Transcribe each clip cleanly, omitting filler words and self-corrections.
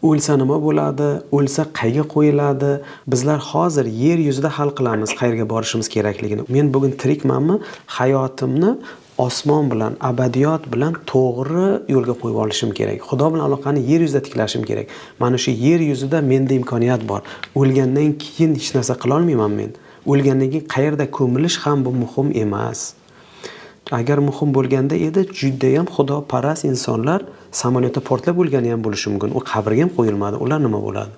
O'lsa nima bo'ladi? O'lsa qayga qo'yiladi? Bizlar hozir yer yuzida hal qilamiz qayerga borishimiz kerakligini. Men bugun tirikmanmi? Hayotimni osmon bilan, abadiyot bilan to'g'ri yo'lga qo'yib olishim kerak. Xudo bilan aloqani yer yuzida tiklashim kerak. Mana shu yer yuzida menda imkoniyat bor. O'lgandan keyin hech narsa qilolmayman men. O'lgandan keyin qayerda ko'milish ham bu muhim emas. Agar muhim bo'lganda edi, judayam xudoparast insonlar samolyotda portlab o'lgani ham bo'lishi mumkin. U qabrga ham qo'yilmadi. Ular nima bo'ladi?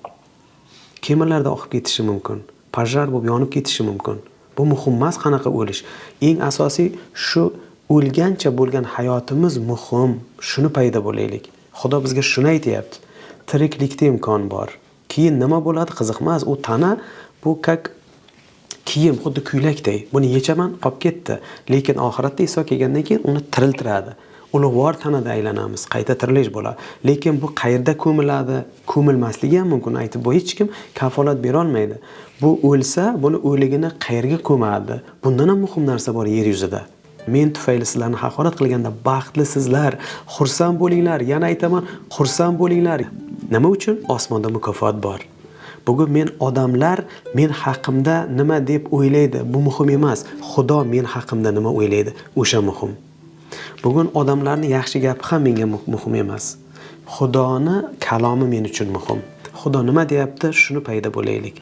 Kemalarda oqib ketishi mumkin. Пожар bo'lib yonib ketishi mumkin. Bu muhim emas qanaqa o'lish. Eng asosiy shu o'lgancha bo'lgan hayotimiz muhim. Shuni payda bo'laylik. Xudo bizga shuni aytyapti. Tiriklikda imkon bor. Keyin nima bo'ladi qiziq emas. U tana bu как kiyim, xuddi kuylakday. Buni yechaman, qolib ketdi. Lekin oxiratda Iso kelgandan keyin uni tiriltiradi. Ulug'vor tanada aylanamiz, qayta tirilish bo'ladi. Lekin bu qayerda ko'miladi, ko'milmasligi ham mumkin. Aytib bu hech kim kafolat bera olmaydi. Bu o'lsa, buni o'ligini qayerga ko'madi? Bundan ham muhim narsa bor yer yuzida. Men tufayli sizlarni haqorat qilganda baxtlisizlar, xursand bo'linglar. Yana aytaman, xursand bo'linglar. Nima uchun? Osmonda mukofot bor. Bugun men odamlar men haqimda nima deb o'ylaydi, bu muhim emas. Xudo men haqimda nima o'ylaydi, o'sha muhim. Bugun odamlarni yaxshi gapi ham menga muhim emas. Xudoni kalomi men uchun muhim. Xudo nima deyapti, shuni payda bo'laylik.